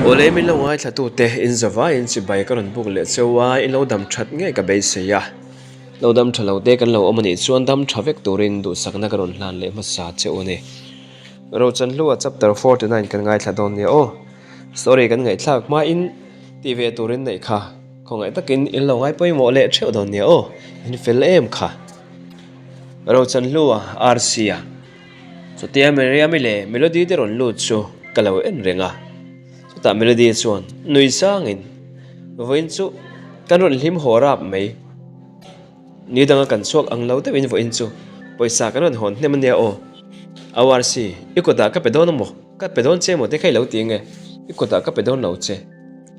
Awle min lo ngaithlatute in zavaiin chibai ka rawn buk leh cheu a, in lo dam that ngei ka beisei a. Lo dam tha lo te kan lo awm a nih chuan dam tha vek turin duhsakna ka rawn hlan leh hmasa cheu a ni. Rochanhlua chapter 49 kan ngaithla dawn nia aw. Story kan ngaihthlak hmain tih ve turin neih kha khawngaih takin in lo ngai pawimawh leh theuh dawn nia aw. In fel em kha. Rochanhlua RC a. Chutia Miriam-i leh Melody te rawn lut chu ka lo en reng a. Chutah Melody chuan nui sangin, Vawiin chu kan rawn hlim haw rap mai. Ni danga kan chhuak ang lo deuhin vawiin chu pawisa kan rawn hawn hnem ania aw. ORC, i kutah ka pe dawn amaw? Ka pe dawn che maw te kha i lo ti nge? I kutah ka pe dawn lo che.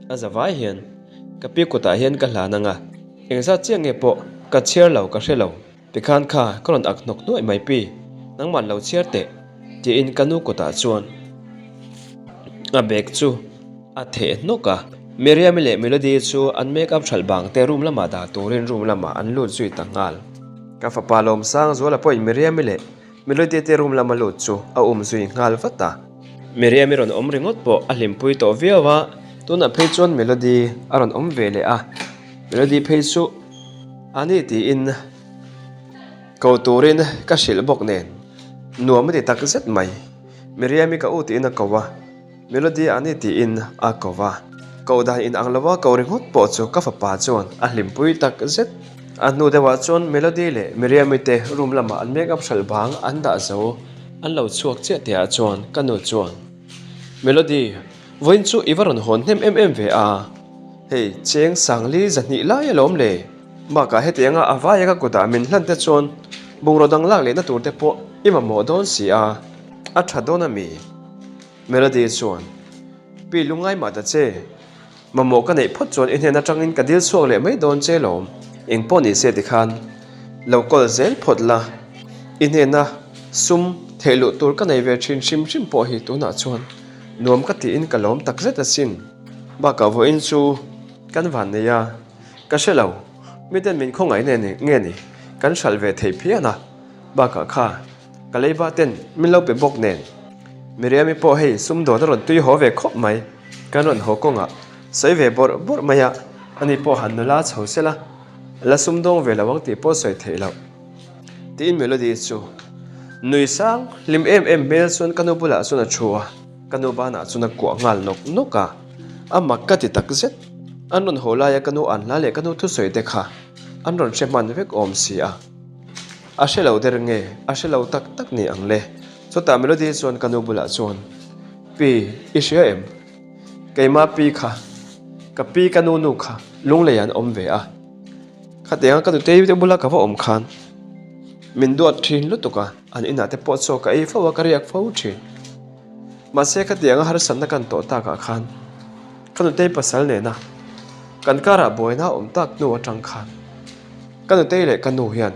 A za vai hian ka pi kutah hian ka hlan anga, engzat chiah nge pawh ka chhiar lo ka hre lo. Tikhan kha ka rawn ak hnawk nuaih mai pi, nangmah lo chhiar teh, tiin ka nu kutah chuan a bag chu a theh hnawk a. Miriam-i leh Melody chu an make up hralh bang te room lamah dah turin room lamah an lut zui ta nghal. Ka fapa Lawmsangzuala pawhin Miriam-i leh Melody te room lama lut chu a um zui nghal vat a. Miriam-i rawn awm ringawt pawh a hlimpui tawh viau a, tunah phei chuan Melody a rawn awm ve leh a, Melody phei chu a ni tiin ko turin ka hrilh bawk nen nuam a ti tak zet mai. Miriam-i ka u tiin a ko a. Melody a ni tiin a ko va. Koh dan in ang lova ko ringawt pawh chu ka fapa chuan a hlimpui tak zet. A hnu deuhah chuan Melody leh Miriam-i te room lamah an make up hralh bang an dah zo. An lo chhuak chiah tihah chuan ka nu chuan, Melody, vawiin chu i va rawn hawn hnem em em ve a, hei cheng sangli zahnih lai alawm le. Bakah hetianga a vaia ka kutah min hlan te chuan bungraw dang lak lehna tur te pawh i mamawh dawn si a, a tha dawn a mi? Melody chuan, Pi lungngai mah ta che, mamawh ka neih phawt chuan i hnen atangin ka dil chhuak leh mai dawn che lawm. Eng pawh ni se tikhan lo kawl zel phawt la, i hnena sum theih luh tur ka nei ve thin hrim hrim pawh hi tunah chuan nuam ka tiin ka lawm tak zet asin. Bakah vawiin chu kan van nei a, ka hre lo, miten min khawngaih nge nge ni, kan hralh ve thei phian a, bakah kha. Ka leiba ten min lo pe bawk nen. Miriam-i pawh hei sumdawn a rawn tui haw ve khawp mai. Kan rawn haw kawngah sawi ve bawrh bawrh mai a, ani pawh han nula chho sela, la sumdawng ve lo ang tih pawh sawi theih loh. Tiin Melody chu nui sang hlim em em hmel chuan ka nu bulah chuan a thu a, ka nu banah chuan a kuah nghal nawk nawk a, a mak ka ti tak zet. An rawn haw laia ka nu an hla leh ka nu thusawi te kha an rawn hre hman vek awm si a. A hre lo der nge? A hre lo tak tak ni ang le. Chutah Melody chuan ka nu bulah chuan, Pi, i hria em? Keimah pi kha, ka pi ka nu nu kha lunglei an awm ve a. Khatianga ka nutei te bula ka va awm khan min duat thin lutuk a, an inah te pawh chaw ka ei fo a, ka riak fo thin. Mahse khatianga harsatna kan tawh takah khan ka nutei pasal nena kan karah buaina a awm tak hnu atang khan, Ka nutei leh ka nu hian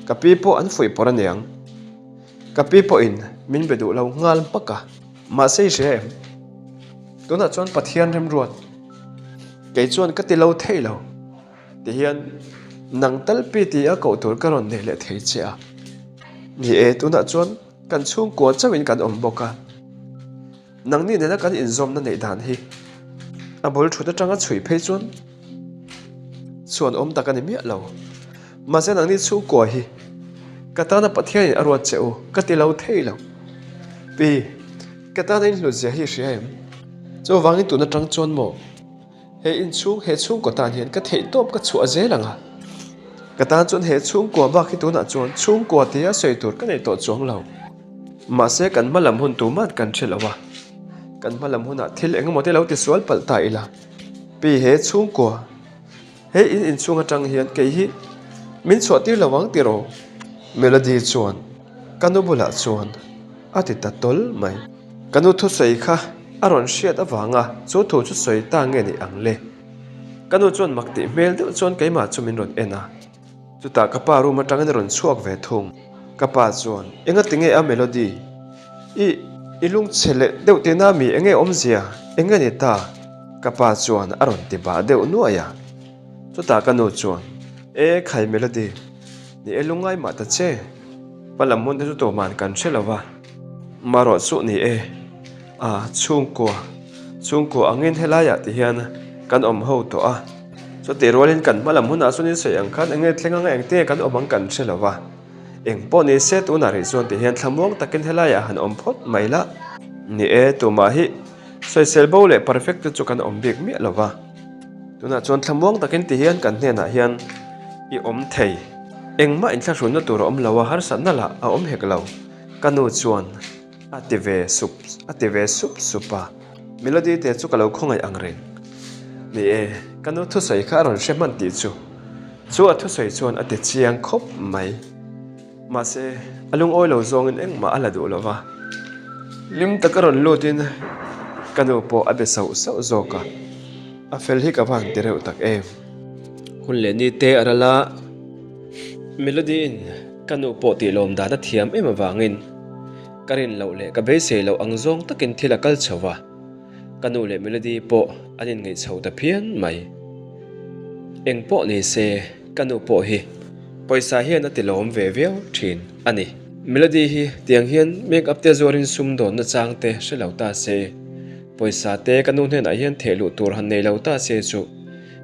ka pi pawh an fuih pawrh aniang. Ka pi pawhin min be duh lo nghal hmak a. Mahse i hria em? Tunah chuan Pathian remruat kei chuan ka ti lo thei lo ti hian nang tal pi ti a koh tur ka rawn nei leh thei che a. Ni e, tunah chuan kan chhungkua chauhin kan awm bawk a. Nangni nena kan inzawmna neih dan hi a bul thut atanga chhui phei chuan chhuan awm tak a ni miah lo. Mahse nangni chhungkua hi ka tana Pathianin a ruat che u ka ti lo thei lo. Pi, ka tana in hlutzia hi i hria em? Chuvangin tun atang chuan maw? He inchhung, he chhungkaw tan hian ka theihtawp ka chhuah zel ang a. Ka tan chuan he chhungkua bak hi tunah chuan chhungkua tia sawi tur ka nei tawh chuang lo. Mahse kan hma lam hun tuman kan hre lo a, kan hma lam hunah thil eng emaw te lo tisual palh ta ila. Pi he chhungkua, he in inchhung atang hian kei hi min chhuah tir lo ang tiraw? Melody chuan ka nu bulah chuan a ti ta tawl mai. Ka nu thusawi kha a rawn hriat avanga chu thu chu sawi ta nge ni ang le? Ka nu chuan mak tih hmel deuh chuan keimah chu min rawn en a. Chutah ka pa room atangin a rawn chhuak ve thung. Ka pa chuan, Enga tinge a Melody? I, i lungchhe leh deuh tihna mi enge awmzia? Enge ni ta? Ka pa chuan a rawn ti bah deuh nuai a. Chutah ka nu chuan, E khai Melody, ni e lungngai mah ta che. Pa lam hun te chu tuahman kan hre lo va. Marawh chu ni e, a chhungkua. Chhungkua angin helaiah ti hian kan awm ho tawh a, chutih rualin kan hma lam hunah chuan in sawi ang khan enge thleng anga engte kan awm ang kan hre lo va, eng pawh ni se tunah rih chuan ti hian thlamuang takin helaiah han awm phawt mai la. Ni e, tumah hi sawisel bo leh perfect te chu kan awm bik miah lo va, tunah chuan thlamuang takin ti hian kan hnenah hian i awm thei. Engmah inthlahrunna tur a awm lo a, harsatna lah a awm hek lo, ka nu chuan. A ti ve sup a ti ve sup sup a, Melody te chu ka lo khawngaih ang reng. Ni e, ka nu thusawi kha a rawn hre hman tih chu. Chu a thusawi chuan a ti chiang khawp mai. Mahse, a lungawi lo zawngin engmah a la duh lo va. Hlim taka rawn lutin ka nu pawh a be sauh sauh zawk a, a fel hi ka va han ti reuh tak em. Hun leh ni te a ral a, Melody in ka nu pawh tih lawm dan a thiam em avangin, Ka rin loh leh ka beisei loh ang zawng takin thil a kal chho va, ka nu leh Melody pawh an inngeih chho ta phian mai. Eng pawh ni se, ka nu pawh hi pawisa hian a ti lawm ve viau thin a ni. Melody hi tiang hian make up te zuarin sum dawnna chang te hre lo ta se, pawisa te ka nu hnenah hian theh luh tur han nei lo ta se chu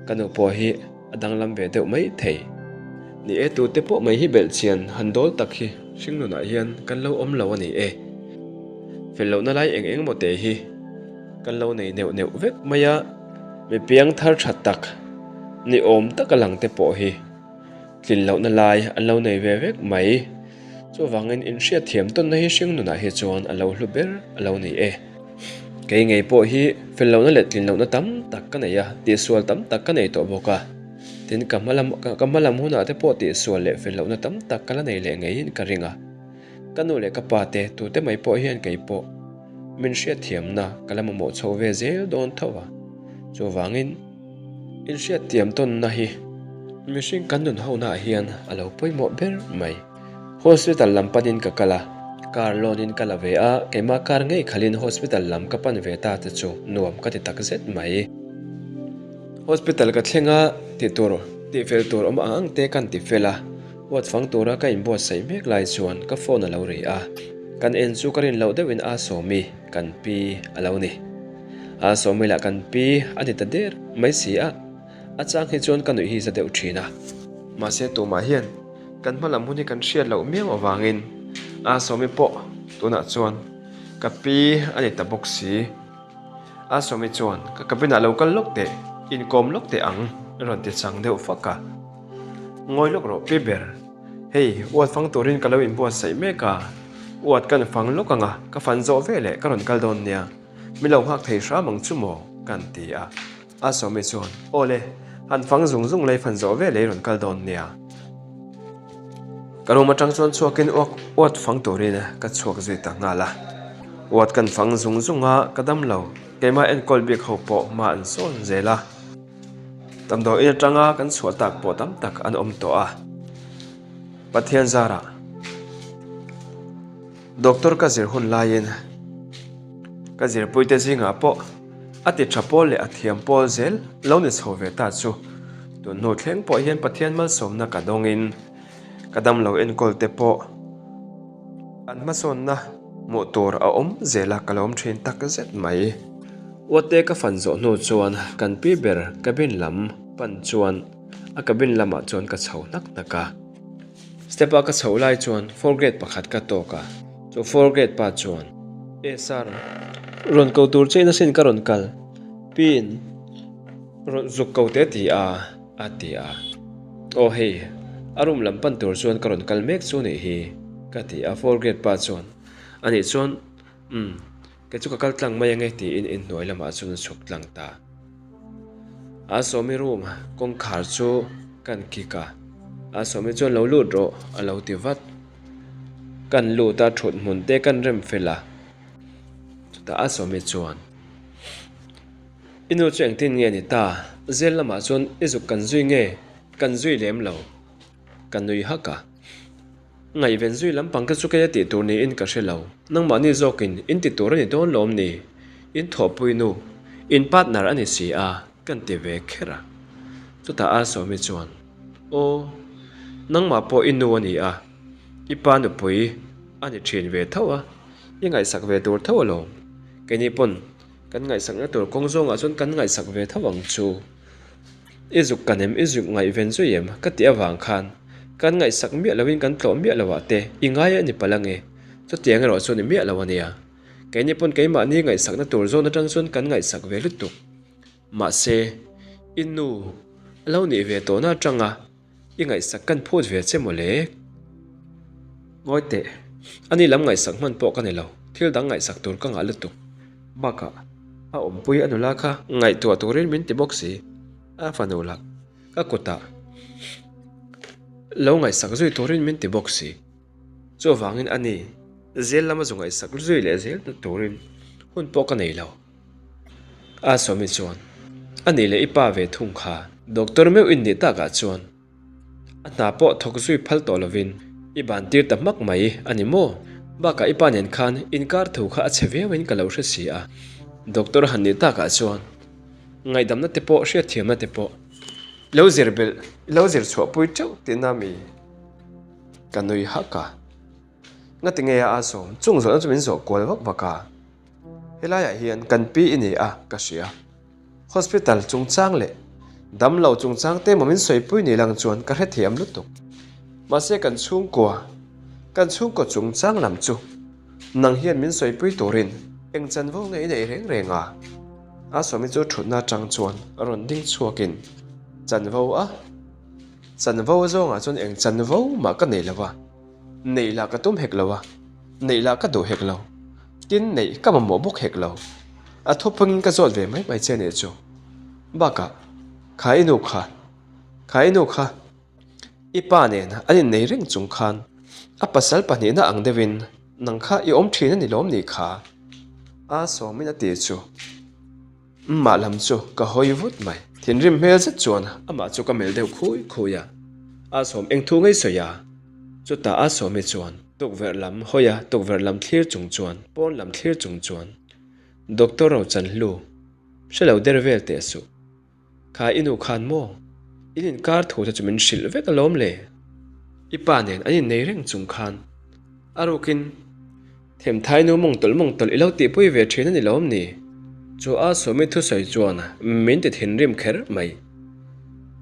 ka nu pawh hi A danglam ve deuh mai thei. Ni e, tute pawh mai hi belhchian han dawl tak hi hringnunah hian kan lo awm lo a ni e. Fel lohna lai eng eng maw te hi kan lo nei neuh neuh vek mai a, mi piang thar tha tak ni awm taka lang te pawh hi tlin lohna lai an lo nei ve vek mai. Chuvangin inhriatthiam tawnna hi hringnunah hi chuan a lo hlu ber a lo ni e. Kei ngei pawh hi fel lohna leh tlin lohna tam tak ka nei a, tihsual tam tak ka nei tawh bawk a. Tin, ka hma lam ka hma lam hunah te pawh tihsual leh fel lohna tam tak ka la nei leh ngeiin ka ring a. Ka nu leh ka pa te tute mai pawh hian kei pawh min hriatthiamna ka la mamawh chho ve zel dawn tho a. Chuvangin inhriatthiam tawnna hi mihring kan nun honaah hian a lo pawimawh ber mai. Hospital lam panin ka kal a, car loan in ka la ve a, keimah car ngei khalhin hospital lam ka pan ve ta te chu nuam ka ti tak zet mai. Hospital ka thleng a, tih tur, tih fel tur awm ang ang te kan ti fel a, ward fang tura ka inbuatsaih mek lai chuan ka phone a lo ri a, kan en chu ka rin loh deuhin a Sawmi kan pi a lo ni. A Sawmi lah kan pi a ni ta der mai si a, a chang hi chuan ka nuih hi za deuh thin a. Mahse tumah hian Kan hma lam hun hi kan hriat loh miau avangin a Sawmi pawh tunah chuan ka pi a ni ta bawk si. A Sawmi chuan ka cabin ah lo kal lawk teh, inkawm lawk teh ang a rawn ti chang deuh fak a. Ngawi lawk rawh pi ber, hei uat fang turin ka lo inbuatsaih mek a, uat kan fang lawk ang a, ka fan zawh veleh ka rawn kal dawn nia, min lo nghak thei hram ang chu maw? kan ti a. A Sawmi chuan, Aw le, han fang zung zung lei fan zawh ve lei rawn kal dawn nia. Ka room atang chuan chhuakin uak uat fang turin ka chhuak zui ta nghal a. Uat kan fang zung zung a, ka dam lo. Keimah enkawl bik ho pawh hma an sawn zel a. Damdawiin atanga kan chhuah tak pawh tam tak an awm tawh a. Pathian zarah. Doctor ka zir hun laiin ka zirpuite zingah pawh a ti tha pawl leh a thiam pawl zel lo ni chho ve ta chu tun hnu thleng pawh hian Pathian malsawmna ka dawngin ka damlo enkawl te pawh an hmasawnna hmuh tur a awm zel a ka lo awm thin tak zet mai. Uate ka fan zawh hnu chuan kan pi ber cabin lam pan chuan a cabin lamah chuan ka chho hnak hnak a. Step a ka chhoh lai chuan four grade pakhat ka tawk a, chu four grade pa chuan, E sir, rawn ko tur che in asin ka rawn kal, pin rawn zuk ko te ti a, a ti a. Aw hei, a room lam pan tur chuan ka rawn kal mek chu nih hi, ka ti a, four grade pa chuan, Anih chuan, umm, kei chu ka kal tlang mai ange tiin inhnuai lamah chuan a chhuk tlang ta. A Sawmi room kawngkhar chu kan kik a, A Sawmi chuan lo lut rawh a lo ti vat. Kan lut a thut hmun te kan rem fel a, chutah A Sawmi chuan I nu chu engtin nge ni ta, zel lamah chuan i zuk kan zui nge kan zui lem lo ka nui hak a. Ngaihven zui lampang te chu kei a tih tur niin ka hre lo. Nangmahni zawkin in ti tur a ni dawn lawm ni? In thawhpui nu, in partner a ni si a, kan ti ve kher a. Chutah a Sawmi chuan, Aw, nangmah pawh i nu a ni a, i pa nupui a ni thin ve tho a, i ngaihsak ve tur tho alawm. Keini pawn. Kan ngaihsakna tur kawng zawngah chuan kan ngaihsak ve tho ang chu. I zuk kan em, i zuk ngaihven zui em ka tih avang khan kan ngaihsak miah loin kan tlawh miah lo ah te i ngai a ni palh ange. Chutiang erawh chuan i miah lo a nia. Keini pawn keimahni ngaihsakna tur zawn atang chuan kan ngaihsak ve lutuk. Mahse, i nu a lo nih ve tawhna atanga i ngaihsak kan phut ve che mawle. Ngawi teh, ani lam ngaihsak hman pawh ka ni lo, thil dang ngaihsak tur ka ngah lutuk. Bakah, a awmpui a nula kha ngaihtuah turin min ti bawk si, a fanu lah ka kutah lo ngaihsak zui turin min ti bawk si. Chuvangin ani zel lama zu ngaihsak zui leh zel turin hun pawh ka nei lo. A Sawmi chuan, A nih leh i pa ve thung kha, doctor meuh in nih takah chuan a hna pawh thawk zui phal tawh lovin i ban tir ta hmak mai a ni maw? Bakah i pa nen khan inkar thu kha a chhe viauin ka lo hre si a, doctor han nih takah chuan ngaihdamna te pawh hriatthiamna te pawh i lo zir belh, i lo zir chhuahpui teuh tihna mi? Ka nui hak a. Ngati nge a sawm? Chung zawhna chu min zawh kual vak vak a. Helaiah hian kan pi i ni a, ka hria. Hospital chungchang leh damlo chungchang te maw min sawipui ni lang chuan ka hrethiam lutuk. Mahse kan chhungkua, kan chhungkaw chungchang lam chu nang hian min sawipui turin eng chanvo nge i neih reng reng a? A sawmi chu thutna atang chuan rawn ding chhuakin chanvo a, chanvo zawngah chuan eng chanvo mah ka nei lo va. Neih lah ka tum hek lo a, neih lah ka duh hek lo, tin neih ka mamawh bawk hek lo. A thupangin ka zawt ve mai mai che nih chu. Bakah, kha i nu kha, kha i nu kha, i pa nen an innei reng chung khan a pasal pahnihna ang deuhin nang kha i awm thin a ni lawm ni kha? A sawmin a ti chu. Mah lam chu ka hawi vut mai. Thinrim hmel zet chuan amah chu ka melh deuh khui khui a, a sawm eng thu ngei sawi a. Chutah a sawmi chuan tukverh lam hawi a, tukverh lam thlir chung chuan, pawn lam thlir chung chuan, Doctor Rochanhlu, hre lo der vel teh suh. Kha i nu khan maw? In inkar thu te chu min hrilh vek alawm le. I pa nen an innei reng chung khan a rukin themthai nu mawng tawlh mawng tawlh i lo tihpui ve thin a ni lawm ni? Chu a sawmi thusawi chuan min ti thinrim kher mai.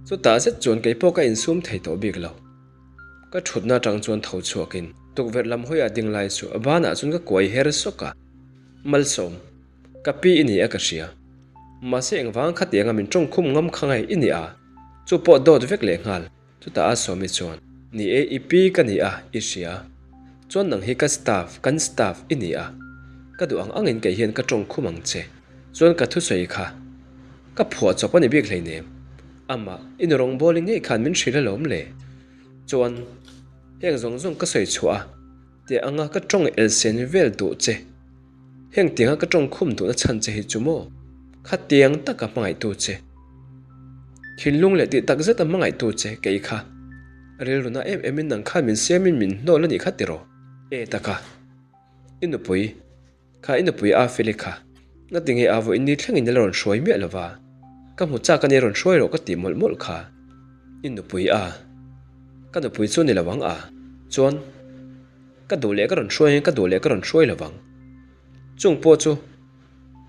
Chutah zet chuan kei pawh ka insum thei tawh bik lo. Ka thutna atang chuan tho chhuakin tukverh lam hawiah ding lai chu a banah chuan ka kuai her sawk a, Malsawm. Ka pi i ni a ka hria. Mahse engvang khatianga min tawngkhum ngam kha ngai i ni a, chu pawh dawt vek leh nghal. Chutah a Sawmi chuan, Ni e, i pi ka ni a, i hria. Chuan nang hi ka staff, kan staff i ni a. Ka duh ang angin kei hian ka tawngkhum ang che. Chuan ka thusawi kha ka phuah chawp a ni bik hleinem. Amah, i nu rawngbawlin ngei khan min hrilh alawm le. Chuan heng zawng zawng ka sawi chhuah a, tih anga ka tawng elsen vel duh che. Heng tianga ka tawng khum duhna chhan che hi chu maw? Khatiang taka hmangaihtu che. Thinlung leh tih tak zeta hmangaihtu che kei kha. Rilruna em emin nang khan min siamin min hnawl a nih kha tiraw? E taka. I nupui. Kha i nupui a Feli kha. Ngatinge a vawiin ni thlengin ila rawn hruai miah lova. Ka hmu chak a nia rawn hruai rawh ka tih mawlh mawlh kha. I nupui a. Ka nupui chu ni lo ang a. Chuan. Ka duh leh ka rawn hruai ang, ka duh leh ka rawn hruai lo vang. Chung pawh chu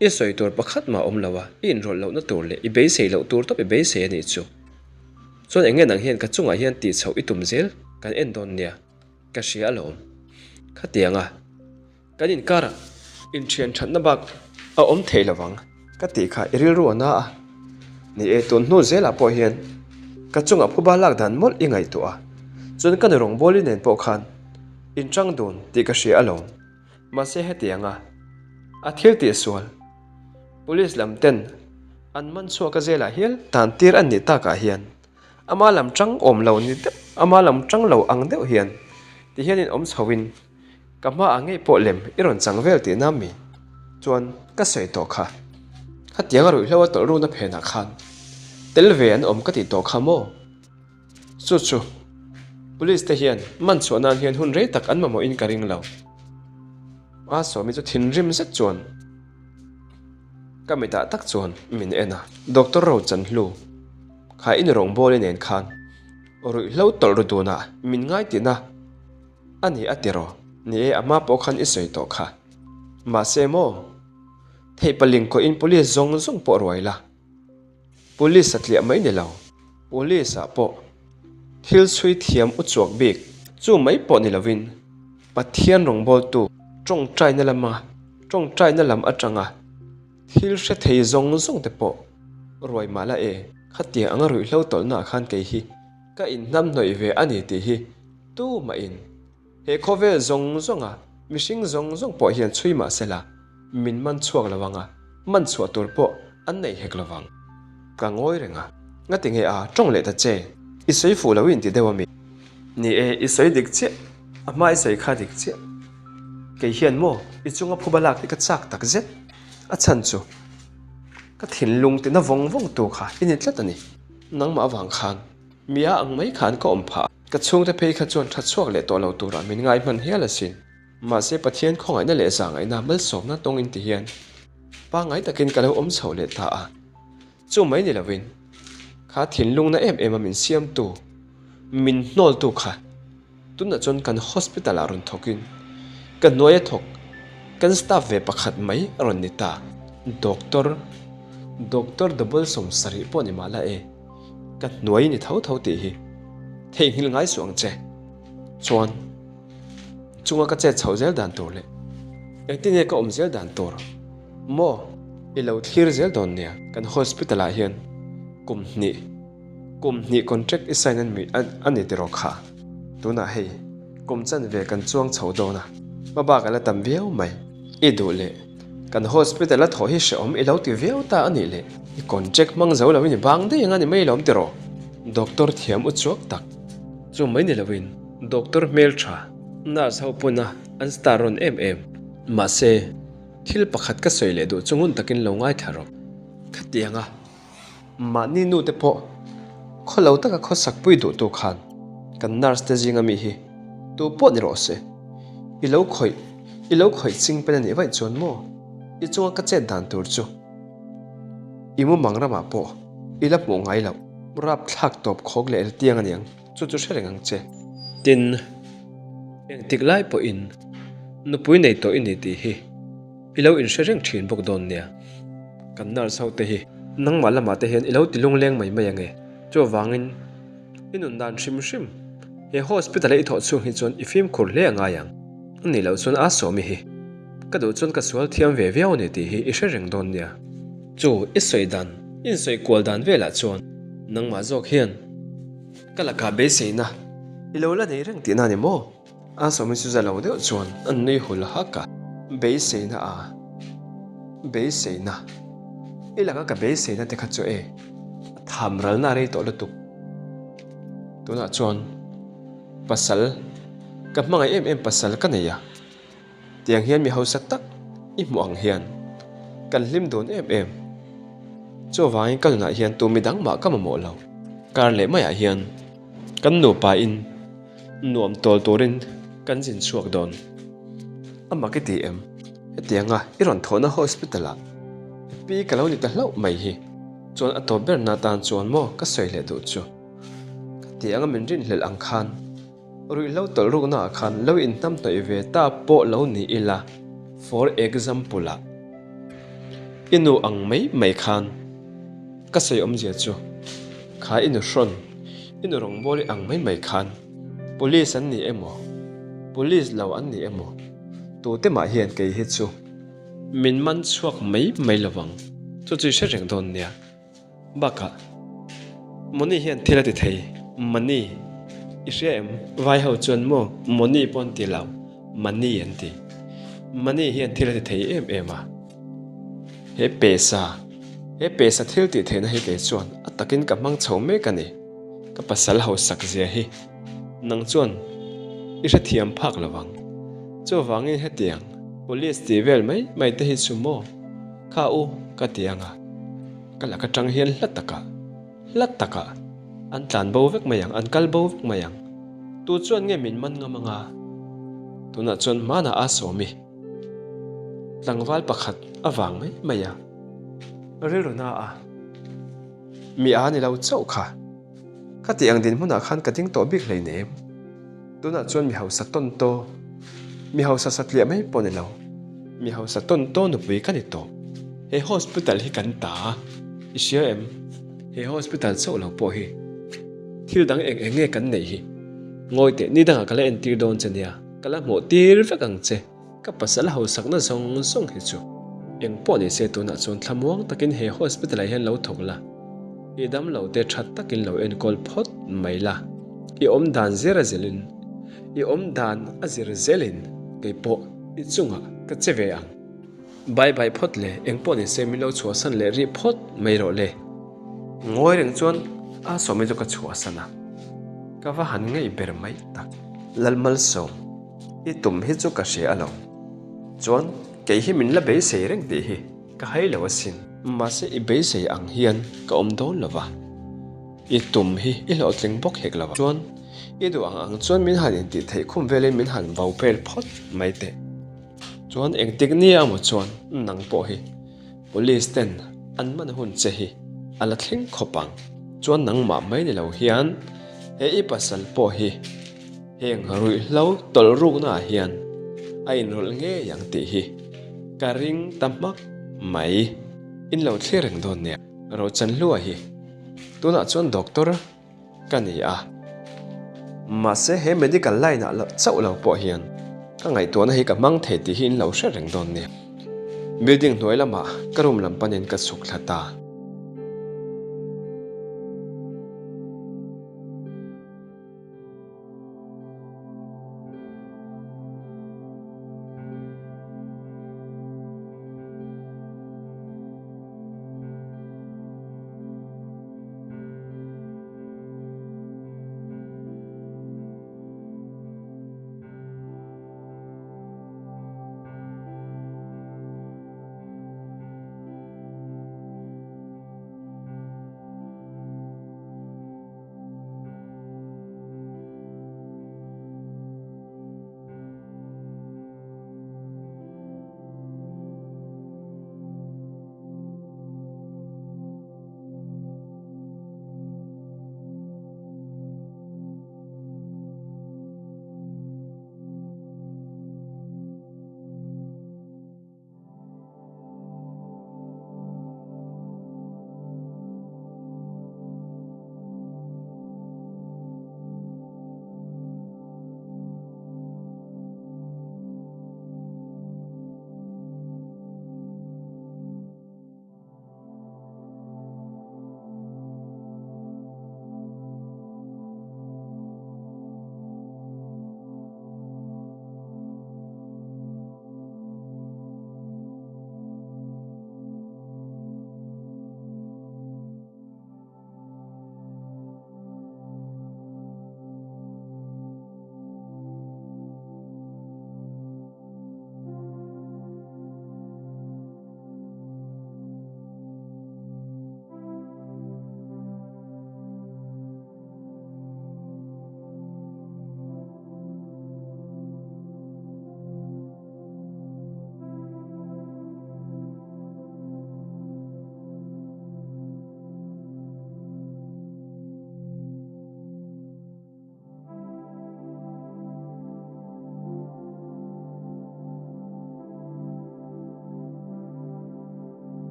i sawi tur pakhat mah awm lo a, i inrawlh lohna tur leh i beisei loh tur tawp i beisei a nih chu. Chuan eng nge nang hian ka chungah hian tih chhoh i tum zel kan en dawn nia, ka hria alawm. Khatiang a. Kan inkarah inthian thatna bak a awm thei lo vang ka tih kha i rilru a na a. Ni e, tun hnu zelah pawh hian ka chungah phuba lak dan mawlh i ngaihtuah a, chuan ka nu rawngbawli nen pawh khan inchang dun tih ka hria alawm. Mahse hetianga a thil tih sual Police lam ten an man chhuak a zelah hial tan tir an nih takah hian ama lam tang awm lo ni deuh, ama lam tang lo ang deuh hian ti hian in awm chho in Ka hmaah ngei pawh lem i rawn chang vel tihna mi chuan ka sawi tawh kha. Khatiang a ruihhlo a tawlh runa phenah khan tel ve an awm ka tih tawh kha maw? Chu chu Police te hian man chhuah nan hian hun rei tak an mamawhin ka ring lo. A sawmi chu thinrim zet chuan ka mitah tak chuan min en a. Doctor Rochanhlu, kha i nu rawngbawli nen khan ruihhlo tawlh ru dunah min ngai tihna. A ni a tiraw? Ni e, a hma pawh khan i sawi tawh kha. Mahse maw? Theihpaling kawhin police zawng zawng pawh ruai la. Police a tliah mai ni lo. Police ah pawh thil chhui thiam u chuak bik chu mai pawh ni lovin Pathian rawngbawltu tawngtaina lama tawngtaina lam atanga thil hre thei zawng zawng te pawh ruai mah la e. Khatiang anga ruihhlo tawlhna ah khan kei hi ka inhnamhnawih ve a ni tih hi tumahin He khawvel zawng zawnga mihring zawng zawng pawh hian chhui mah sela, min man chhuak lo anga man chhuah tur pawh an nei hek lo vang. Ka ngawi reng a, ngati nge a tawng leh ta che? I sawi fuh lo inti deuh a mi? Ni e, i sawi dik chiah, a hma i sawi kha dik chiah. Kei hian maw i chunga phuba lak hi ka chak tak zet, a chhan chu ka thinlung tina vawng vawng tu kha i ni tlat a ni, nangmah avang khan. Mi a ang mai khan ka awm phah. Ka chhungte phei kha chuan tha chhuak leh tawh lo turah min ngai hman hial asin. Mahse Pathian khawngaihna leh zahngaihna malsawmna tawng in ti hian pangngai takin ka lo awm chho leh ta a. Chu mai ni lovin kha thinlungna em em a min siamtu, min hnawltu kha tunah chuan kan hospital ah rawn thawkin ka hnuaia thawk kan staff ve pakhat mai a rawn ni ta. Doctor, Doctor double 70 pawh ni mah la e. Ka hnuai ni tho tho tih hi theihnghilh ngai suh ang che. Chuan chunga ka chet chhoh zel dan tur leh engtin nge ka awm zel dan tur maw i lo thlir zel dawn nia. Kan hospital ah hian kum hnih kum hnih contract i sign a ni tiraw kha. Tunah hei kum chanve kan chuang chho dawn a, hmabak a la tam viau mai. I duh leh kan hospital a thawh hi hrehawm i lo ti viau ta a nih leh i contract hmang zo lo in i bang daih ang a ni mai lawm tiraw? Doctor thiam u chuak tak chu mai ni loin doctor hmeltha nurse ho pawn a an star rawn em em. Mahse thil pakhat ka sawi leh duh chu ngun takin lo ngaithla rawh. Khatiang a. Mahni nu te pawh khaw lo taka khawsak pui duh tu khan kan nurse te zinga mi hi tu pawh ni rawh se. I lo khawih, i lo khawih ching pen a nih vaih chuan maw i chunga ka chet dan tur chu i mumang ramah pawh i la hmuh ngai loh. Rapthlak tawp khawk leh eltiang a niang chu chu hre reng ang che. Tin, engtik lai pawhin nupui nei tawh i ni tih hi. I lo inhre reng thin bawk dawn nia. Kan nurse ho te hi nangmah lamah te hian i lo ti lungleng mai mai ange. Chuvangin i nun dan hrim hrim he hospital a i thawh chhung hi chuan i fimkhur hle a ngai ang. A nih loh chuan a sawmi hi ka duh chuan ka sual thiam ve viau a ni tih hi i hre reng dawn nia. Chu i sawi dan, i insawi kual dan velah chuan nangmah zawk hian ka lakah beiseina i lo la nei reng tihna a ni maw? A sawmi chu za lo deuh chuan an nui hul hak a, Beiseina a, beiseina, i laka ka beiseina te kha chu e, a tham ralna a rei tawh lutuk. Tunah chuan pasal, ka hmangaih em em pasal ka nei a. Tiang hian mi hausa tak i hmuh ang hian kan hlim dun em em. Chuvangin ka nunah hian tu midang mah ka mamawh lo. Kar leh maiah hian kan nupa in nuam tawl turin kan zin chhuak dawn. A mak i ti em? Hetianga i rawn thawhna hospital ah i pi ka lo ni ta hlauh mai hi. Chuan a tawp ber na tan chuan maw ka sawi leh duh chu. Ka ti anga min rinhlelh ang khan. Ruihhlo tawlh rukna ah khan lo inhnamhnawih ve ta pawh lo ni ila, for example ah, i nu ang mai mai khan ka sawi awmzia chu kha i nu hrawn, i nu rawngbawli ang mai mai khan police an ni emaw, police lo an ni emaw, tute mah hian kei hi chu min man chhuak mai mai lovang, chu chu i hre reng dawn nia. Bakah, Moni hian thil a ti thei, Money, i hria em? Vai ho chuan maw Moni pawh an ti lo, Money an ti. Money hian thil a ti thei em em a. He pesa, he pesa thil tih theihna hi kei chuan a takin ka hmang chho mek a ni. Ka pasal hausak zia hi nang chuan i hrethiam phak lo vang. Chuvangin hetiang police tih vel mai mai te hi chu maw kha u ka ti ang a. Ka lak atang hian hla takah, hla takah an tlan bo vek mai ang, an kal bo vek mai ang. Tu chuan nge min man ngam anga? Tunah chuan hmanah a sawmi tlangval pakhat a vang mai mai a, rilru na a, mi a ni lo chauh kha. Ka tih ang dinhmunah khan ka ding tawh bik hleinem. Tunah chuan mi hausa tawn taw, mi hausa satliah mai pawh ni lo, mi hausa tawn taw nupui ka ni tawh. He hospital hi kan ta a, i hria em? He hospital chauh lo pawh hi thil dang eng eng nge kan neih hi? Ngawi teh, ni dangah ka la entir dawn che nia, ka la hmuh tir vek ang che. Ka pasal hausakna zawng zawng hi chu eng pawh ni se tunah chuan thlamuang takin he hospital ah hian lo thawk la, i damlo te tha takin lo enkawl phawt mai la, i awm dan zir a zelin, i awm dan a zir zelin kei pawh i chungah ka che ve ang. Bye bye phawt le, eng pawh ni se min lo chhuahsan leh rih phawt mai rawh le. Ngawi reng chuan a sawmi chu ka chhuahsan a, ka va han ngaih ber mai tak. Lalmalsawm. I tum hi chu ka hria alawm. Chuan kei hi min la beisei reng tih hi ka hai lo asin. Mahse i beisei ang hian ka awm dawn lo va, i tum hi i hlawhtling bawk hek lo va. Chuan i duh ang ang chuan min han intih theih khum velin min han vau vel phawt mai teh. Chuan engtik nia maw chuan nang pawh hi Police ten an man hun che hi a la thleng khawp ang. Chuan nangmah mai ni lo hian he i pasal pawh hi Heng ruihhlo tawlh ruknaah hian a inrawlh ngei ang tih hi ka ring ta hmak mai. In lo thlir reng dawn nia. Rochanhlua hi tunah chuan doctor ka ni a, mahse he medical line ah chauh lo pawh hian ka ngaihtuahna hi ka hmang thei tih hi in lo hre reng dawn nia. Building hnuai lamah ka room lam panin ka chhuk thla ta.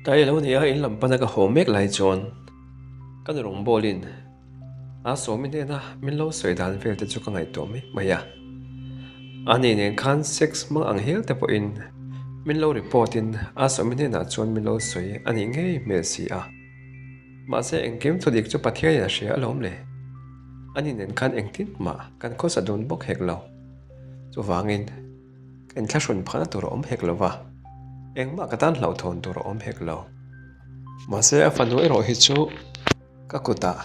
Tlai a lo ni a, in lam pana ka haw mek lai chuan ka nu rawngbawlin a sawmi hnena min lo sawi dan vel te chu ka ngaihtuah mai mai a. Ani nen khan sex hmang ang hial te pawhin min lo report in a sawmi hnenah chuan min lo sawi a nih ngei hmel si a. Mahse engkim thudik chu Pathianin a hria alawm le. Ani nen khan engtin mah kan khawsa dun bawk hek lo. Chuvangin ka inthlahrun phahna tur a awm hek lo va, engmah ka tan hlauhthawn tur a awm hek lo. Mahse a fanu erawh hi chu ka kutah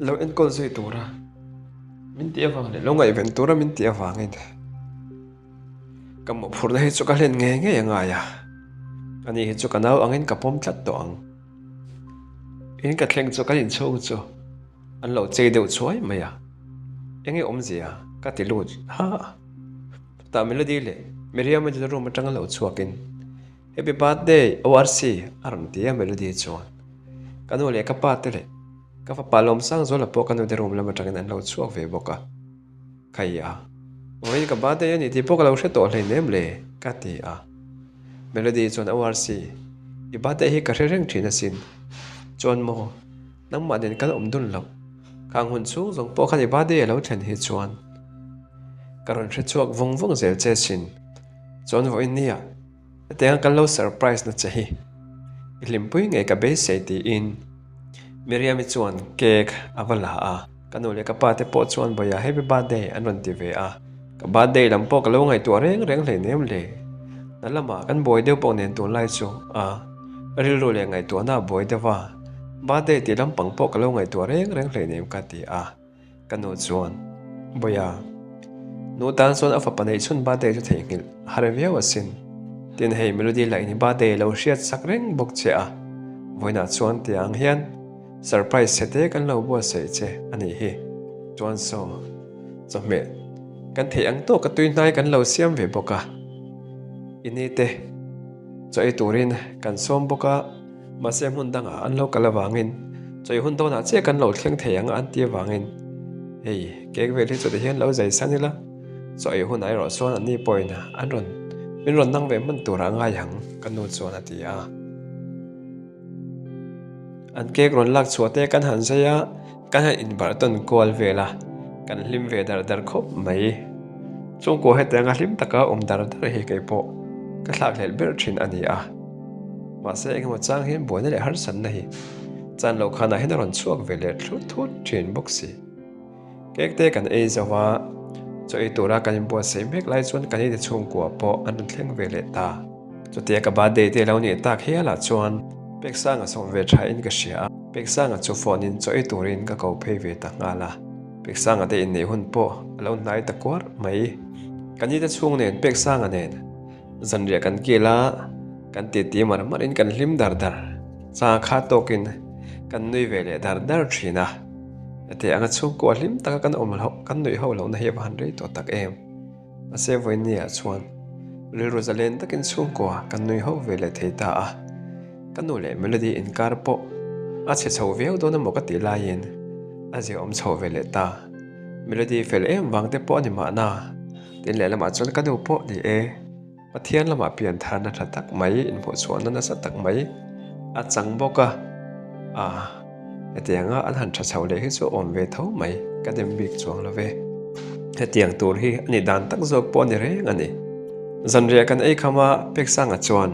lo enkawl zui tura min tih avang leh lo ngaihven tura min tih avangin ka mawhphurhna hi chu ka hlen ngei ngei a ngai a, ani hi chu ka nau angin ka pawm tlat tawh ang. In ka thleng chu kan inchhung chu an lo chei deuh chhuai mai a, enge awmzia ka ti lut ha a. Chutah Melody leh Miriam-a chu room atanga lo chhuakin Happy birthday ORC a rawn ti a Melody chuan ka nu leh ka pa te leh ka fapa Lawmsangzuala pawh ka nu te room lam atangin an lo chhuak ve bawk a. Khai a, vawiin ka birthday a ni tih pawh ka lo hre tawh hleinem le ka ti a. Melody chuan ORC i birthday hi ka hre reng thin asin. Chuan maw nangmah nen kan awm dun loh khang hun chhung zawng pawh khan i birthday a lo thlen hi chuan ka rawn hre chhuak vawng vawng zel che sin. Chuan vawiin nia hetianga kan lo surprise na che hi i hlimpui ngei ka beisei tiin Miriam-i chuan cake a va la a. Ka nu leh ka pa te pawh chuan Bawia happy birthday an rawn ti ve a. Ka birthday lam pawh ka lo ngaihtuah reng reng hleinem le. Hna lamah kan buai deuh pawh nen tunlai chu a rilru leh ngaihtuahna a buai deuh a, birthday tih lampang pawh ka lo ngaihtuah reng reng hleinem ka ti a. Ka nu chuan, Bawia, nu tan chuan a fapa neih chhun birthday chu theihnghilh a har viau asin. Tin hei Melody lah in i birthday lo hriat sak reng bawk che a, vawiinah chuan tia ang hian surprise chhe te kan lo buatsaih che a nih hi. Chuan saw, chawhmeh kan theih ang tawk a tui hnai kan lo siam ve bawk a, i ni te chaw ei turin kan sawm bawk a. Mahse hmun dangah an lo kal avangin chawi hun dawnah chiah kan lo thleng thei ang a an ti avangin hei cake vel hi chutah hian lo zai san ila chaw ei hunah erawh chuan an ni pawhin an rawn min rawn nang ve hman turah a ngai ang ka nu chuan a ti a. An cake rawn lak chhuah te kan han zai a. Kan han inbarh tawn kual vel a, kan hlim ve dar dar khawp mai. Chungkua hetianga hlim taka awm dar dar hi kei pawh ka thlakhlelh ber thin a ni a. Mahse engemaw chang hian buaina leh harsatna hi chan loh khanah hian a rawn chhuak ve leh thlut thut thin bawk si. Cake te kan ei zo a, chaw ei tura kan inbuatsaih mek lai chuan kan ite chhungkua pawh an rawn thleng ve leh ta. Chutia ka birthday te lo nih tak hialah chuan Peksanga sawm ve tha in ka hria a, Peksanga chu phone in chaw ei turin ka ko phei ve ta nghal a. Peksanga te inneih hun pawh a lo hnai ta kuar mai. Ka nite chhung nen Peksanga nen zanriah kan kil a, kan titi mar mar in kan hlim dar dar. Changa kha tawkin kan nui ve leh dar dar thin a. Hetiang anga chhungkua hlim taka kan awm loh kan nuih ho lohna hi a va han rei tawh tak em. Mahse vawinia chuan rilru zalen takin chhungkua kan nui ho ve leh thei ta a, ka nu leh Melody inkar pawh a chhe chho viau dawn emaw ka tih laiin a ziaawm chho ve leh ta. Melody fel em vang te pawh a ni mahna, tin lehlamah chuan ka nu pawh ni e. Pathian lamah piantharna tha tak mai, inhmuhchhuahna nasa tak mai a chang bawk a, ah, hetianga an han tha chho leh hi chu awm ve tho mai, ka dem bik chuang lo ve. Hetiang tur hi a nih dan tak zawk pawh a ni reng a ni. Zanriah kan ei kham a, Peksanga chuan,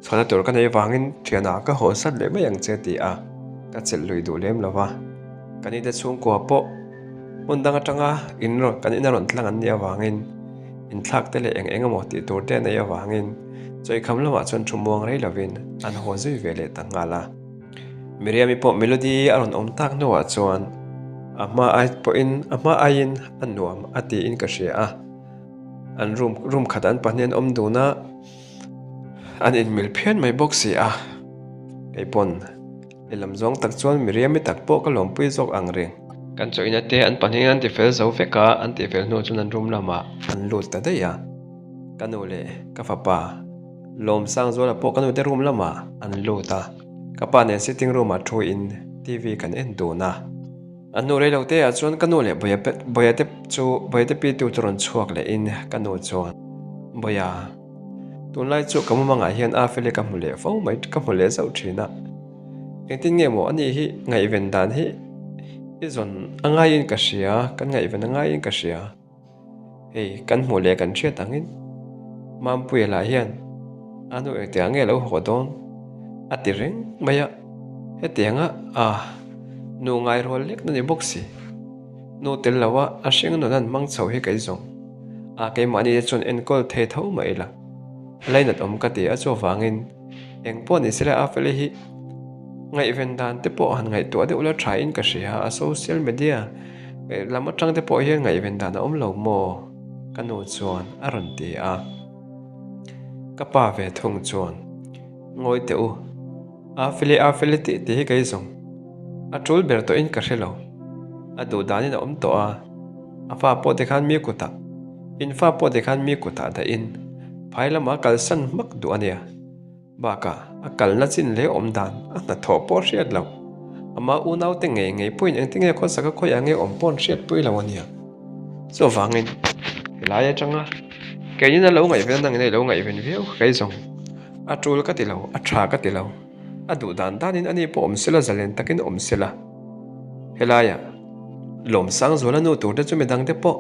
Chhuahna tur ka nei vangin thianah ka haw sat leh mai ang che ti a, ka chelh lui duh lem lo va. Kan ite chhungkua pawh hmun dang atanga in rawn kan ina rawn tlang an nih avangin inthlak te leh eng eng emaw tih tur te a neih avangin chawikham lamah chuan thu muang rei lovin an haw zui ve leh ta nghal a. Miriam-i pawh Melody a rawn awm tak hnuah chuan a hma ai pawhin a hma aiin a nuam a tiin ka hria a, an room room khat an pahnih an awm dun a, an inmil phian mai bawk si a, kei pawn. Lehlam zawng tak chuan Miriam-i tak pawh ka lawmpui zawk ang reng. Kan chawina te an pahnihin an tifel zo vek a, an tihfel hnu chuan an room lamah an lut ta daih a. Ka nu leh ka fapa Lawmsangzuala pawh ka nute room lamah an lut a. Ka pa nen sitting room ah thu in TV kan en dun a. A hnu rei lo te ah chuan ka nu leh Bawia Bawia te chu Bawia te pitu chu rawn chhuak leh in ka nu chuan Bawia. Tunlai chu ka mumangah hian a feli ka hmu leh fo mai, ka hmu leh zauh thin a. Engtin nge maw ani hi ngaihven dan hi i zawn a ngaiin ka hria, kan ngaihven a ngaiin ka hria. Hei kan hmuh leh kan hriat angin Mampuia lah hian a nu engtiang nge lo haw dawn a ti reng mai a, hetianga a nu ngai rual lek na ni bawk si. Nu tel lo a a hring nun an hmang chho hi kei zawng a keimahni te chuan enkawl thei tho mah ila lainat awm ka ti a chuvangin eng pawh ni sela a feli hi ngaihven dan te pawh han ngaihtuah deuh la tha in ka hria a social media lam atang te pawh hian ngaihven dan a awm lo maw ka nu chuan a rawn ti a ka pa ve thung chuan ngawi teh u. A feli a feli tih tih hi kei zawng a tul ber tawhin ka hre lo. A duh danin a awm tawh a, a fa pawh tikhan mi kutah, in fa pawh tikhan mi kutah dahin phai lamah a kalsan hmak duh a nia. Bakah a kalna chin leh awm dan a hnathawh pawh hriat loh. Ama unaute ngei ngei pawhin engtinge khawsaka khawiah nge awm pawh an hriatpui lo a nia. Chuvangin helai atanga keinin a lo ngaihven a nangin a lo ngaihven viau kei zawng a tul ka ti lo, a tha ka ti lo. A duh dan danin ani pawh awm sela zalen takin awm sela. Helaiah Lawmsangzuala nu turte chu midangte pawh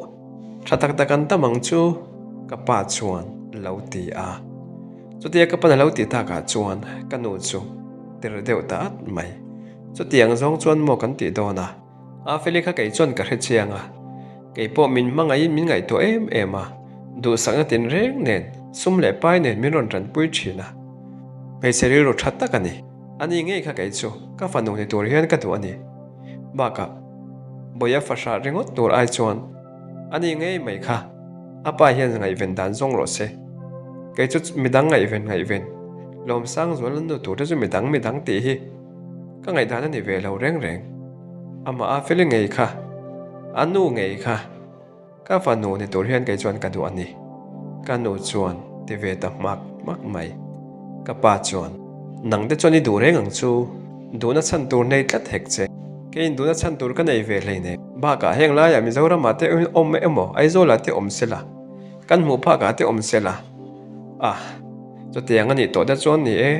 tha tak tak an tam ang chu ka pa chuan lo ti a. Chutia ka pan a lo tih takah chuan ka nu chu tir deuh ta at mai. Chutiang zawng chuan maw kan tih dawn a. A Feli kha kei chuan ka hre chiang a, kei pawh min hmangaihin min ngaihtuah em em a, duhsakna tinreng nen, sum leh pai nen min rawn tanpui thin a. Hmeichhe rilru tha tak a ni. Ani ngei kha kei chu ka fanu ni tur hian ka duh a ni. Bakah, Bawia fahrah ringawt tur ai chuan ani ngei mai kha a pa hian ngaihven dan zawng rawh se. Kei chu midang ngaihven ngaihven, Lawmsangzuala nu turte chu midang midang tih hi Ka ngaihdan a ni ve lo reng reng. Amah a feli ngei kha, a nu ngei kha, ka fanu ni tur hian kei chuan ka duh a ni. Ka nu chuan ti ve ta hmak hmak mai. Ka pa chuan, Nang te chuan i duh reng ang chu, duhna chhan tur nei tlat hek che. Keiin duhna chhan tur ka nei ve hleinem. Bakah heng laiah Mizoramah te awm emaw Aizawlah te awm sela, kan hmuh phakah te awm sela. Ah, chutiang a nih tawh te chuan ni e.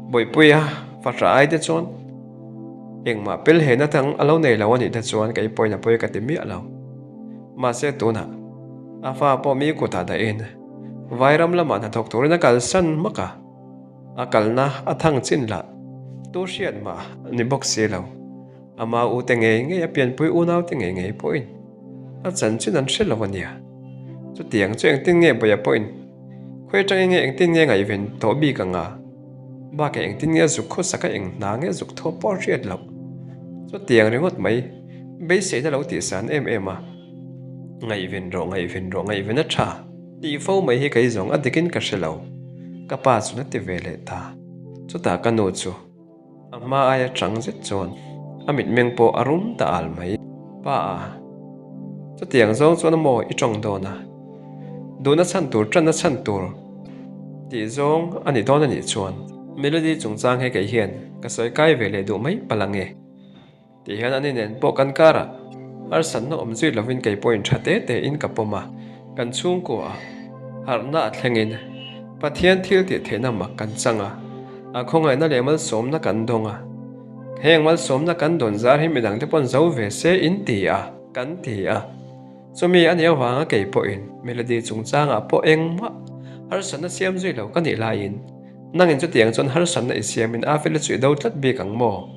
Bawipuia fahra ai te chuan engmah pel he na dang a lo nei lo a nih te chuan kei pawhin a pawi ka ti miah lo. Mahse tunah a fa pawh mi kutah dahin Vairam lamah hnathawk turin a kalsan hmak a, a kalna a thang chin lah tu hriat mah ni bawk si lo. Ama ute ngei ngei a pianpui unaute ngei ngei pawhin a chanchin an hre lo a nia. Chutiang chu engtin nge Bawia pawhin Khawi atangin nge engtin nge ngaihven tawh bik ang a? Bakah engtin nge a zuk khawsak a eng hna nge zuk thaw pawh a hriat loh. Chutiang ringawt mai, beiseina lo tihsan em em a. Ngaihven rawh, ngaihven rawh, ngaihven a tha tih fo mai hi kei zawng a dikin ka hre lo. Ka pa chu na ti ve leh ta. Chutah ka nu chu. A hma aia chang zet chuan a mitmeng pawh a rum ta al mai. Pa a, chutiang zawng chuan maw i tawng dawn a? Duhna chhan tur tanna chhan tur tih zawng a ni dawn a nih chuan Melody chungchang he kei hian ka sawi kai ve leh duh mai palh ang e. Tih hian ani nen pawh kan karah harsatna awm zui lovin kei pawhin tha te tein ka pawm a, kan chhungkua ah harhna a thlengin Pathian thil tih theihna mak kan chang a, a khawngaihna leh malsawmna kan dawng a, heng malsawmna kan dawn zar hi midangte pawn zo ve se in ti a, kan ti a. Chumi a nih avanga kei pawhin Melody chungchangah pawh engmah harsatna siam zui lo ka nih laiin nangin chutiang chuan harsatna i siamin a fela chu i do tlat bik ang maw?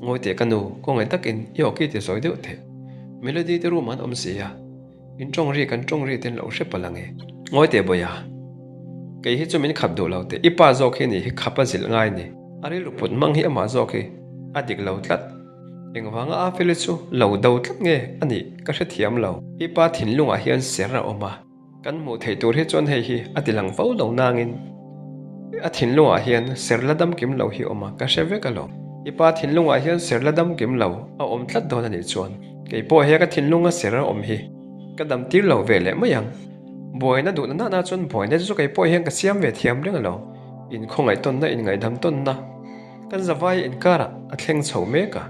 Ngawi teh ka nu, khawngaih takin i awki ti sawi deuh teh. Melody te room ah an awm si a, in tawng ri kan tawng ri ten lo hre palh ang e. Ngawi teh Bawia, kei hi chu min khap duh lo teh, i pa zawk hi nih hi khap a zilh ngai ni. A rilru put hmang hi amah zawk hi a dik lo tlat. Engvanga a feli chu lo do tlat nge a nih ka hrethiam lo. I pa thinlungah hian ser a awm a, kan hmuh theih tur hi chuan hei hi a ti lang fo lo nangin a thinlungah hian ser la dam kim lo hi awm a, ka hre vek alawm. I pa thinlungah hian ser la dam kim lo a awm tlat dawn a nih chuan kei pawh he ka thinlunga ser a awm hi ka dam tir lo ve leh mai ang. Buaina duhna nana chuan buaina chu kei pawh hian ka siam ve thiam reng alawm. Inkhawngaih tawnna, inngaihdam tawnna. Kan zavai inkarah a thleng chho mek a,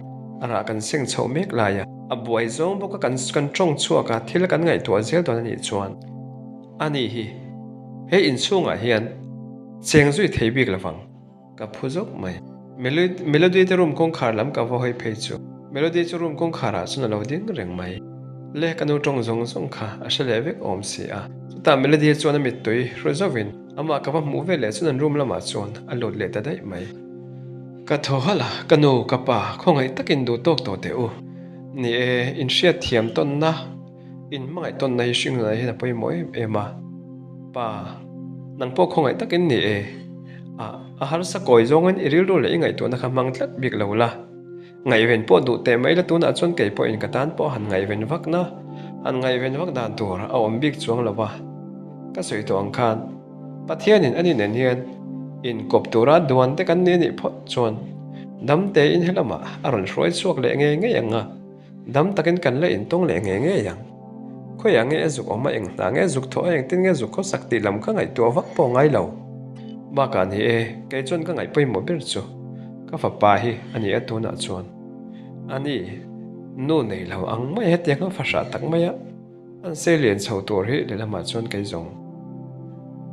a rah kan seng chho mek lai a, a buai zawng bawk a kan kan tawng chhuak a, thil kan ngaihtuah zel dawn a nih chuan a ni hi. He inchhungah hian cheng zui thei bik lovang. Ka phu zawk mai. Melody te room kawngkhar lam ka va hawi phei chu. Melody chu room kawngkhar ah chuan a lo ding reng mai. Le ka nu tawng zawng zawng kha a hre leh vek awm si a. Chutah Melody chuan a mittui hru zauhin amah ka va hmuh ve leh chuan an room lamah chuan a lut leh ta daih mai. Ka thaw halh a, ka nu, ka pa, khawngaih takin duh tawk tawh teh u. Ni e, inhriat thiam tawnna. In hmangaih tawnna hi hringnunah hian a pawimawh em em a, Pa, nang pawh khawngaih takin ni e. A, a harsa kawi zawngin i rilru leh i ngaihtuahna kha hmang tlat bik lo la. Ngaihven pawh duh teh mai la tunah chuan kei pawhin ka tan pawh han ngaihven vakna, han ngaihven vak dan tur a awm bik chuang lo va. Ka sawi tawh ang khan, Pathianin ani nen hian inkawp tura duan te kan ni anih phawt chuan dam tein helamah a rawn hruai chhuak leh ngei ngei ang a. Dam takin kan la intawng leh ngei ngei ang. Khawiah nge a zuk awm a, eng hna nge zuk thawh a, engtin nge zuk khawsak tih lam ka ngaihtuah vak pawh ngai lo. Bakah ni e, kei chuan ka ngaih pawimawh ber chu ka fapa hi a ni a tunah chuan. A ni, nu nei lo ang mai hetiang a fahrah tak mai a, an sei lian chho tur hi lehlamah chuan kei zawng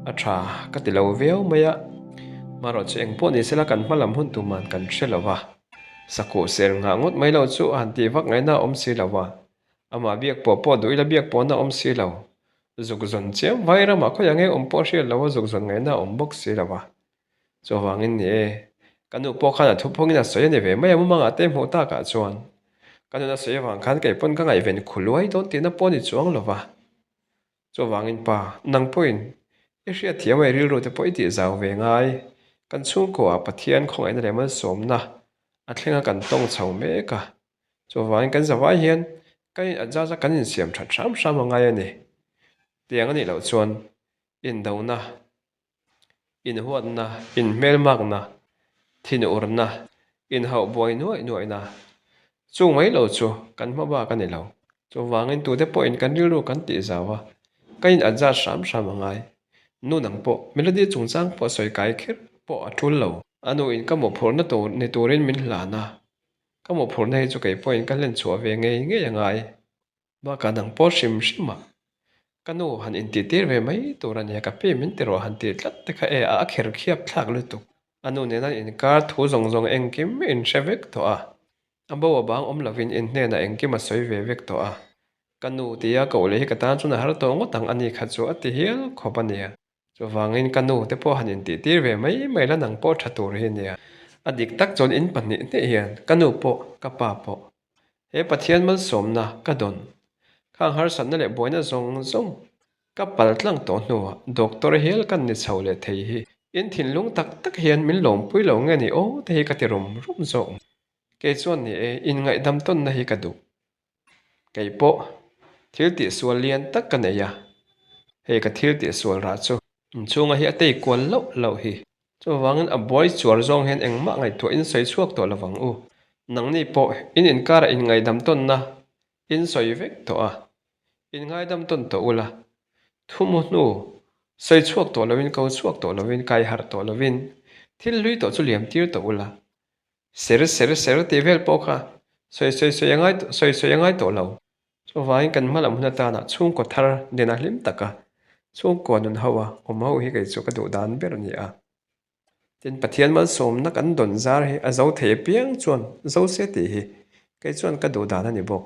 a tha ka ti lo viau mai a. Marawh chu engpawh ni sela kan hma lam hun tuman kan hre lo va. Sakuh ser nghah ngawt mai lo chu a han tih vak ngaihna a awm si lo a, amah biak pawh pawh duh ila biak pawhna a awm si lo. Zuk zawn chiam vai ramah khawiah nge awm pawh hriat lo a zuk zawn ngaihna a awm bawk si lo a. Chuvangin ni e, ka nu pawh khan a thuphungin a sawi a ni ve mai a mumangah te hmuh takah chuan ka nun a sawi avang khan kei pawn ka ngaihven khuluai dawn tihna pawh a ni chuang lo va. Chuvangin pa, nang pawhin i hriatthiam a i rilru te pawh i tih zau ve ngai. Kan chhungkuaah Pathian khawngaihna leh malsawmna a thlenga kan tawng chho mek a. Chuvangin kan zavai hian kan in adjust a kan insiam that hram hram a ngai a ni. Tiang a nih loh chuan indona Inhuatna, inhmelmakna, thinurna, inhauh buai nuaih nuaihna, chung mai lo chu kan hma bak a ni lo. Chuvangin tute pawhin kan rilru kan tih zau a, ka in adjust hram hram a ngai. Nu nang pawh, Melody chungchang pawh sawi kai kher pawh a tul lo. A nu in ka mawhphurhna tur ni turin min hlan a, ka mawhphurhna hi chu kei pawhin ka hlen chhuah ve ngei ngei a ngai. Bakah nang pawh hrim hrim a, ka nu han intih tir ve mai tur a nia, ka pi min ti rawh han tih tlat te kha e a kher khiap thlak lutuk. A nu nena inkar thu zawng zawng engkim in hre vek tawh a, a bo a bang awm lovin in hnenah engkim a sawi ve vek tawh a, ka nu tia koh leh hi ka tan chuan a har tawh ngawt ang a ni kha chu a ti hial khawp a nia. Chuvangin ka nu te pawh han intih tir ve mai mai la nang pawh tha tur hi a nia. A dik tak chuan in pahnih hnih hian ka nu pawh ka pa pawh he Pathian malsawmna ka dawn khang harsatna leh buaina zawng zawng ka pal tlang tawh hnuah doctor hial kan ni chho leh thei hi in thinlung tak tak hian min lawmpui lo nge ni aw te hi ka ti rum rum zawk. Kei chuan ni e, inngaihdam tawnna hi ka duh. Kei pawh thil tihsual lian tak ka nei a, hei ka thil tihsual rah chu. Inchhunga hi a tei kual loh loh hi. Chuvangin a buai chuar zawng hian engmah ngaihtuah in sawi chhuak tawh lovang u. Nangni pawh in inkarah inngaidam tawnna in sawi vek tawh a, inngaidam tawn tawh ula. Thumu hnu sawi chhuak tawh lovin, ko chhuak tawh lovin, kai harh tawh lovin thil hlui tawh chu liam tir tawh ula. Ser ser ser tih vel pawh kha sawi sawi sawi a ngai sawi sawi a ngai tawh lo. Chuvangin kan hma lam hun atana chhungkaw thar nena hlim taka chhungkaw nun ho a awm ho hi kei chu ka duh dan ber a ni a. Tin, Pathian malsawmna kan dawn zar hi a zo thei apiang chuan zo se tih hi kei chuan ka duh dan a ni bawk.